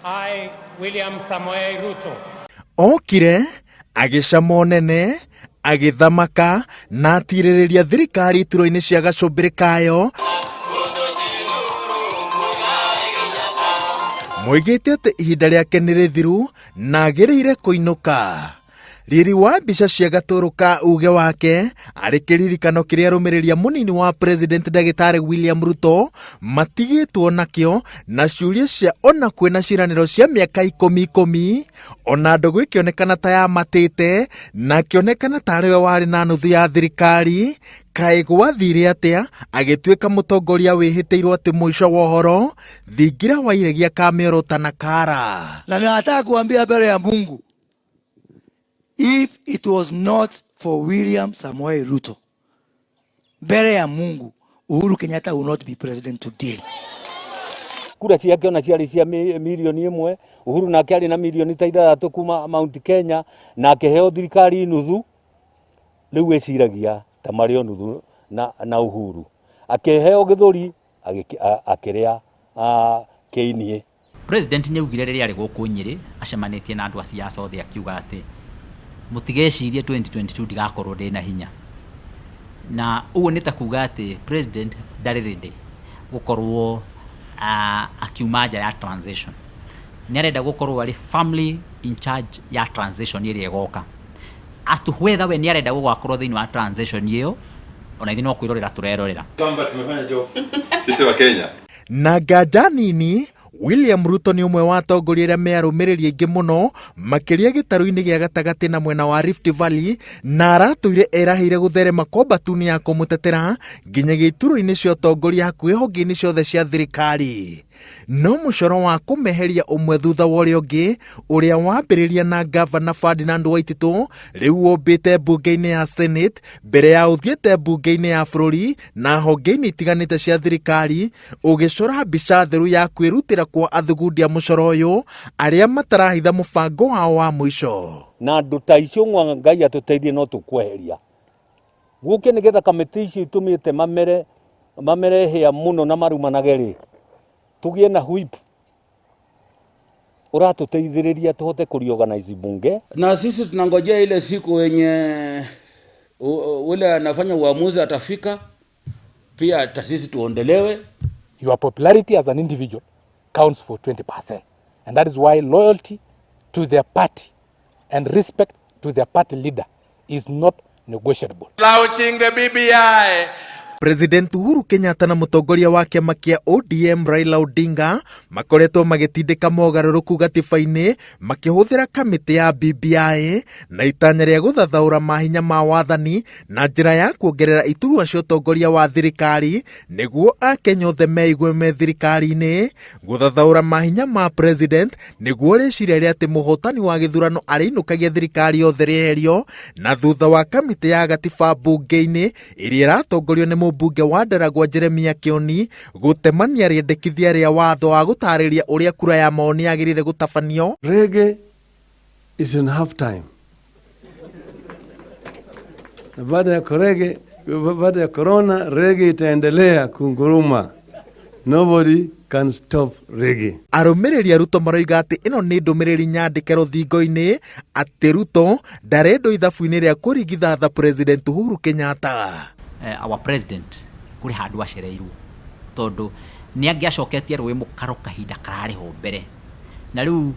I, William Samoei Ruto. Okire agĩcama ũnene, agĩthamaka na atirĩrĩria thirikari iturwa-inĩ cia gacũmbĩrĩ kayo. Moigĩte atĩ ihinda rĩake nĩ rĩthiru na agĩrĩire kũinũka. Riri wa mbica cia gatũrũ ka uge wake arĩ kĩririkano kĩrĩa arũmĩrĩri a mũnini wa President Ndagĩtarĩ William Ruto matigĩtwo nakĩo na ciũria cia ona kwĩna ciĩranĩro cia mĩaka ikũmi ikũmi ona ndũgũ ĩkĩonekana ta yamatĩte na akĩonekana ta arĩ we warĩ na nuthu ya thirikari. Kaĩ gwathire atĩa agĩtuĩka mũtongoria wĩhĩtĩirwo atĩ mũico wa ũhoro thingira wa iregi akamĩorota na kara. Na nataka kuambia mbele ya Mungu, if it was not for William Samoei Ruto, mbele ya Mungu, Uhuru Kenyatta will not be president today. Kura ciake ona ciarĩ cia mirioni ĩmwe, Uhuru nake arĩ na mirioni ta ithathatũ kuma Mount Kenya, na akĩheo thirikari nuthu. Rĩu eciragia ta marĩ o nuthu na Uhuru. Akĩheo gĩthũri, akĩrĩa kĩiniĩ. President nĩaugire rĩrĩa arĩ gũkũ Nyĩrĩ acemanĩtie na andũ a siasa othe akiuga atĩ mũtigecirie 2022 ndigakorwo ndĩna hinya. Na ũguo nĩ ta kuga atĩ president ndarĩ ready gũkorwo akiuma nja ya transition. Nĩ arenda gũkorwo arĩ firmly in charge ya transition ĩrĩa ĩgoka. As to whether we nĩ arenda gũgakorwo thĩinĩ wa transition ĩyo, ona ithuĩ no kwĩrorera tũrerorera. Kwamba tumefanya job. Sisi wa Kenya. Na nganja nini, William Ruto nĩ ũmwe wa atongoria arĩa me arũmĩrĩri aingĩ mũno makĩria gĩtarũ-inĩ gĩa gatagatĩ na mwena wa Rift Valley, na aratũire erahĩire gũtherema kwa mbatuni ya kũmũtetera nginyagia iturwa-inĩ cia ũtongoria hakuhĩ honge-inĩ ciothe cia thirikari. No mũcoro wa kũmeheria ũmwe thutha wa ũrĩa ũngĩ ũrĩa wambĩrĩria na Gavana Ferdinand Waititu rĩu ũmbĩte mbunge-inĩ ya Senate mbere ya ũthiĩte mbunge-inĩ ya bũrũri na honge-inĩ itiganĩte cia thirikari, ũgĩcora mbica theru ya kwĩrutĩra kwa athugundi a mũcoro ũyũ arĩa matarahitha mũbango wao wa mũico. Na andũ ta icio ng'wa Ngai atũteithie no tũkweheria gũke nĩgetha kamĩtĩ icio itũmĩte mamere hĩa mũno na marumanage rĩ, tũgĩe na whip ũratũteithĩrĩria tũhote kũreorganize bunge. Na sisi tunangojea ile siku wenye ule anafanya uamuzi atafika, pia hata sisi tuondelewe. Your popularity as an individual counts for 20%. And that is why loyalty to their party and respect to their party leader is not negotiable. Launching the BBI. President Uhuru Kenyatta na mũtongoria wa kĩama kĩa ODM Raila Odinga makoretwo magĩtindĩka mogarũrũku gatiba-inĩ makĩhũthĩra kamĩtĩ ya BBI na itanya rĩa gũthathaũra mahinya ma wathani na njĩra ya kuongerera iturwa cia ũtongoria wa thirikari nĩguo Akenya othe meigue me thirikari-inĩ. Gũthathaũra mahinya ma president nĩguo rĩciria rĩa atĩ mũhotani wa gĩthurano arĩinũkagia thirikari yothe rĩeherio, na thutha wa kamĩtĩ ya gatiba mbunge-inĩ ĩrĩa ĩratongorio nĩ mũmbunge wa Ndaragwa Jeremia Kĩoni gũtemania rĩendekithia rĩa watho wa gũtarĩria ũrĩa kura ya maoni yagĩrĩire gũtabanio. Reggae is in half time. Na baada ya reggae, baada ya corona, reggae itaendelea kunguruma. Nobody can stop reggae. Arũmĩrĩri a Ruto maroiga atĩ ĩno nĩ ndũmĩrĩri nyandĩke rũthingo-inĩ atĩ Ruto ndarendwo ithabu-inĩ rĩa kũringithatha President Uhuru Kenyatta. Our president kũrĩ handũ acereirwo tondũ nĩ angĩacoketie rũĩ mũkaro kahinda kararĩ ho mbere, na rĩu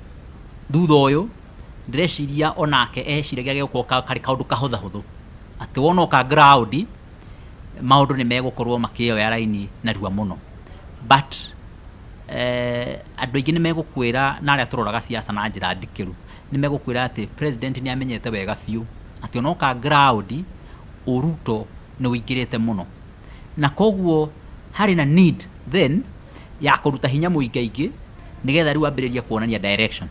thutha ũyũ ndĩreciria onake eciragia gegũkorwo karĩ kaũndũ kahũthahũthũ atĩ wona oka ground maũndũ nĩ megũkorwo makĩoya raini narua mũno, but andũ aingĩ nĩ megũkwĩra na arĩa tũroraga siasa na njĩra ndikĩru nĩ megũkwĩra atĩ president nĩ amenyete wega biũ atĩ onoka ground Ũruto nĩ ũingĩrĩte mũno, na koguo harĩ na need then ya kũruta hinya mũingaingĩ nĩgetha rĩu ambĩrĩrie kuonania direction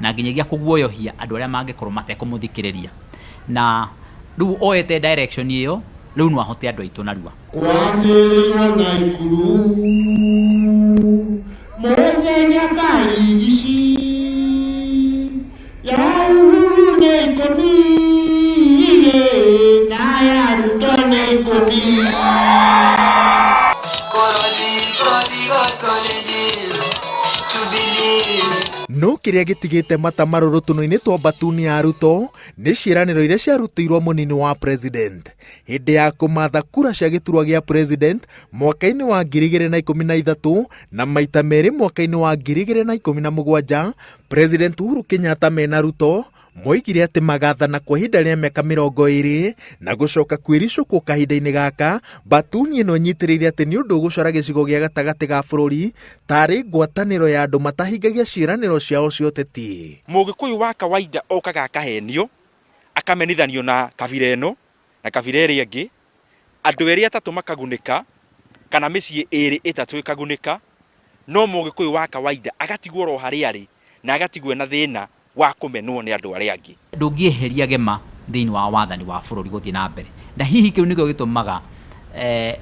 na nginyagia kũguoyohia andũ arĩa mangĩkorwo matekũmũthikĩrĩria, na rĩu oete direction ĩyo rĩu no ahote andũ aitũ narua. Kwanĩrĩirwo na ikuru mũthenya karigici ya Uhuru nĩ ikũmi na ya Ruto nĩ ikũmi. No kĩrĩa gĩtigĩte mata marũrũ tũnua-inĩ twa mbatuni ya Ruto nĩ ciĩranĩro iria ciarutĩirwo mũnini wa president hĩndĩ ya kũmatha kura cia gĩturwa gĩa president mwaka-inĩ wa 2013 na maita merĩ mwaka-inĩ wa 2017. President Uhuru Kenyatta mena Ruto moigire atĩ magathana kwa ihinda rĩa mĩaka 20 na gũcoka kwĩricũkwo kahinda-inĩ gaka. Mbatuni ĩno ĩnyitĩrĩire atĩ nĩ ũndũ ũgũcora gĩcigo gĩa gatagatĩ ga bũrũri tarĩ ngwatanĩro ya andũ matahingagia ciĩranĩro ciao cia ũteti. Mũgĩkũyũ wa kawaida okaga akahenio, akamenithanio na kabira ĩno na kabira ĩrĩa ĩngĩ, andũ erĩ atatũ makagunĩka kana mĩciĩ ĩrĩ ĩtatũ ĩkagunĩka, no mũgĩkũyũ wa kawaida agatigwo oro harĩa arĩ na agatigwo ena thĩna wa kũmenwo nĩ andũ arĩa angĩ. Ndũngĩeheria gema thĩinĩ wa wathani wa bũrũri gũthiĩ na mbere, na hihi kĩu nĩkĩo gĩtũmaga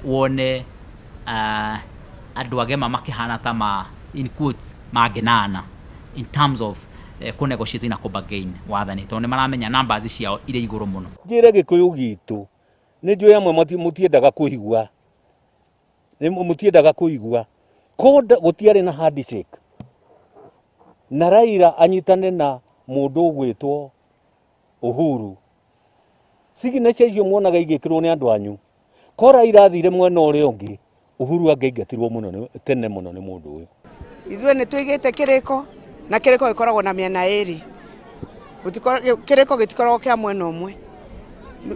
wone andũ a gema makĩhana ta ma, in quotes, mangĩnana in terms of kũ negotiate na kũ bargain wathani, tondũ nĩ maramenya numbers ciao irĩ igũrũ mũno. Njĩre Gĩkũyũ gitũ, nĩ njũĩ amwe mũtiendaga kũigua, mũtiendaga kũigua konda gũtiarĩ na handshake na Raila anyitane na mũndũ ũgwĩtwo Uhuru. Signature icio muonaga igĩkĩrwo nĩ andũ anyu. Ko Raila athire mwena ũrĩa ũngĩ, Uhuru angĩaingatirwo mũno tene mũno nĩ mũndũ ũyũ. Ithuĩ nĩ tũigĩte kĩrĩko na kĩrĩko gĩkoragwo na mĩena ĩrĩ. Kĩrĩko gĩtikoragwo kĩa mwena ũmwe.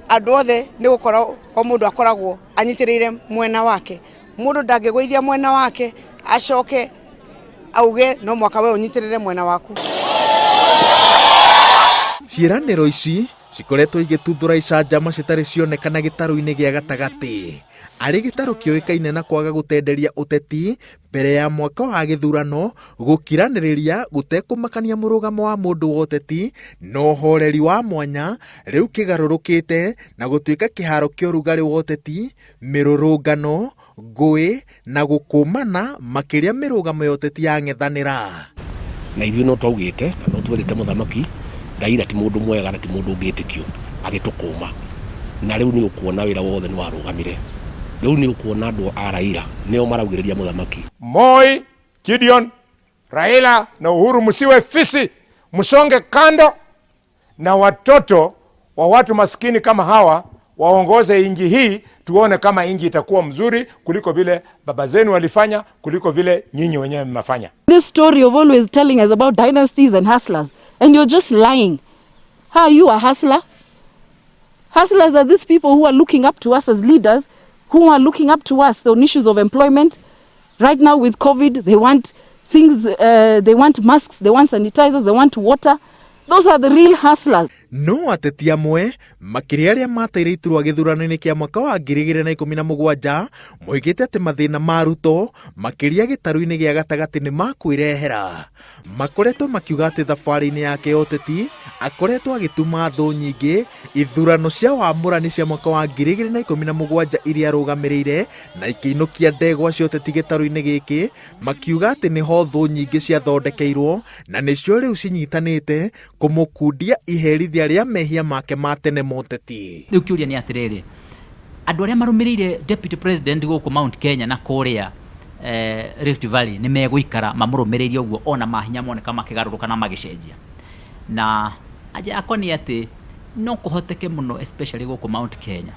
Andũ othe nĩ gũkorwo o mũndũ akoragwo anyitĩrĩire mwena wake. Mũndũ ndangĩgũithia mwena wake acoke auge no mwaka we ũnyitĩrĩre mwena waku. Ciĩranĩro ici cikoretwo igĩtuthũra icanjama citarĩ cionekana gĩtarũ-inĩ gĩa gatagatĩ. Arĩ gĩtarũ kĩũĩkaine na kwaga gũtenderia ũteti mbere ya mwaka wa gĩthurano, gũkiranĩrĩria gũtekũmakania mũrũgamo wa mũndũ wa ũteti na ũhoreri wa mwanya rĩu kĩgarũrũkĩte na gũtuĩka kĩharo kĩa ũrugarĩ wa ũteti, mĩrũrũngano, ngũĩ na gũkũmana makĩria mĩrũgamo ya ũteti ya ng'ethanĩra. Na ithuĩ no twaugĩte na no twerĩte mũthamaki Raila ti mũndũ mwega na ti mũndũ ũngĩtĩkio, agĩtũkũma. Na rĩu nĩ ũkuona wĩra wothe nĩ warũgamire. Rĩu nĩ ũkuona andũ a Raila nĩo maraugĩrĩria mũthamaki. Moi, Gideon, Raila na Uhuru, msiwe fisi, msonge kando na watoto wa watu maskini kama hawa waongoze inji hii, tuone kama inji itakuwa mzuri kuliko vile baba zenu walifanya, kuliko vile nyinyi wenyewe mmefanya. This story of always telling us about dynasties and hustlers, and you're just lying. How are you a hustler? Hustlers are these people who are looking up to us as leaders, who are looking up to us on issues of employment. Right now with COVID, they want things, they want masks, they want sanitizers, they want water. Those are the real hustlers. No ateti amwe makĩria arĩa mateire iturwa gĩthurano-inĩ kĩa mwaka wa 2017 moigĩte atĩ mathĩna ma Ruto makĩria gĩtarũ-inĩ gĩa gatagatĩ nĩ makwĩrehera. Makoretwo makiuga atĩ thabarĩ-inĩ yake ya ũteti akoretwo agĩtuma thũ nyingĩ ithurano cia wamũrani cia mwaka wa 2017 iria arũgamĩrĩire na ikĩinũkia ndegwa cia ũteti gĩtarũ-inĩ gĩkĩ, makiuga atĩ nĩho thũ nyingĩ ciathondekeirwo na nĩcio rĩu cinyitanĩte kũmũkundia iherithia rĩa mehia make ma tene moteti. Rĩu kĩũria nĩ atĩrĩrĩ, andũ arĩa marũmĩrĩire deputy president gũkũ Mount Kenya na kũrĩa Rift Valley nĩ megũikara mamũrũmĩrĩire ũguo ona mahinya moneka makĩgarũrũka na magĩcenjia? Na anja yakwa nĩ atĩ no kũhoteke mũno, especially gũkũ Mount Kenya,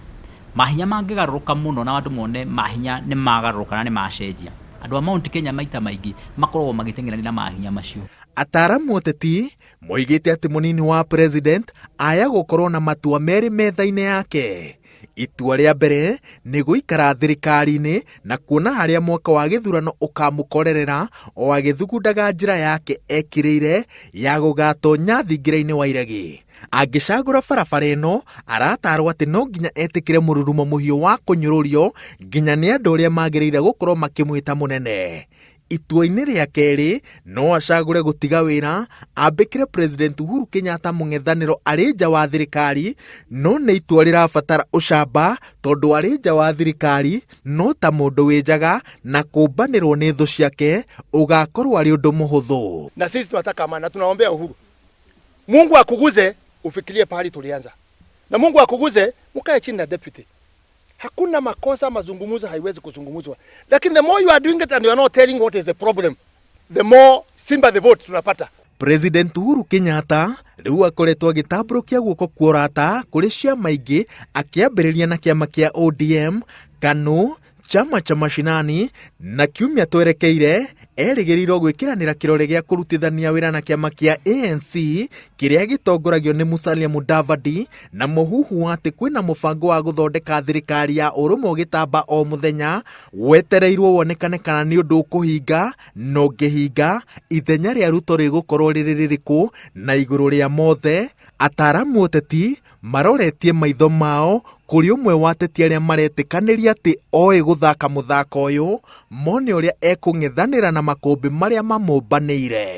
mahinya mangĩgarũrũka mũno na andũ mone mahinya nĩ magarũrũka na nĩ macenjia, andũ a Mount Kenya maita maingĩ makoragwo magĩteng'erania na mahinya macio. Ataramu ũteti moigĩte atĩ mũnini wa president aya gũkorwo na matua merĩ metha-inĩ yake. Itua rĩa mbere nĩ gũikara thirikari-inĩ na kuona harĩa mwaka wa gĩthurano ũkamũkorerera o agĩthugundaga njĩra yake ekĩrĩire ya gũgatonya thingira-inĩ wa iregi. Angĩcagũra barabara ĩno, aratarwo atĩ no nginya etĩkĩre mũrurumo mũhiũ wa kũnyũrũrio nginya nĩ andũ arĩa magĩrĩire gũkorwo makĩmwĩta mũnene. Itua-inĩ rĩa kerĩ no acagũre gũtiga wĩra ambĩkĩre President Uhuru Kenyatta mũng'ethanĩro arĩ nja wa thirikari, no nĩ itua rĩrabatara ũcamba tondũ arĩ nja wa thirikari no ta mũndũ wĩ njaga na kũmbanĩrwo nĩ thũ ciake ũgakorwo arĩ ũndũ mũhũthũ. Na sisi tunataka amani na tunaombea Uhuru. Mungu akuguze ufikirie pahali tulianza. Na Mungu akuguze mkae chini na deputy. Hakuna makosa, mazungumzo haiwezi kuzungumzwa. Lakini the more you are doing it and you are not telling what is the problem, the more sympathy vote tunapata. President Uhuru Kenyatta rĩu akoretwo agĩtambũrũkia guoko kwa ũrata kũrĩ ciama ingĩ akĩambĩrĩria na kĩama kĩa ODM, KANU, Chama cha Mashinani na kiumia twerekeire erĩgĩrĩirwo gwĩkĩranĩra kĩrore gĩa kũrutithania wĩra na kĩama kĩa ANC kĩrĩa gĩtongoragio nĩ Musalia Mudavadi na mũhuhu wa atĩ kwĩna mũbango wa gũthondeka thirikari ya ũrũmwe ũgĩtamba o mũthenya wetereirwo wonekane kana nĩ ũndũ ũkũhinga na ũngĩhinga ithenya rĩa Ruto rĩgũkorwo rĩrĩ rĩrĩkũ na igũrũ rĩa mothe ataramu ũteti maroretie maitho mao kũrĩ ũmwe wa ateti arĩa maretĩkanĩria atĩ oĩ gũthaka mũthako ũyũ mone ũrĩa ekũng'ethanĩra na makũmbĩ marĩa mamũmbanĩire.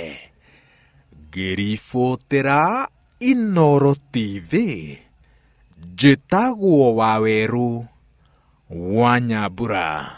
Ngĩribotera Inooro TV, njĩtagwo Wawerũ wa Nyambura.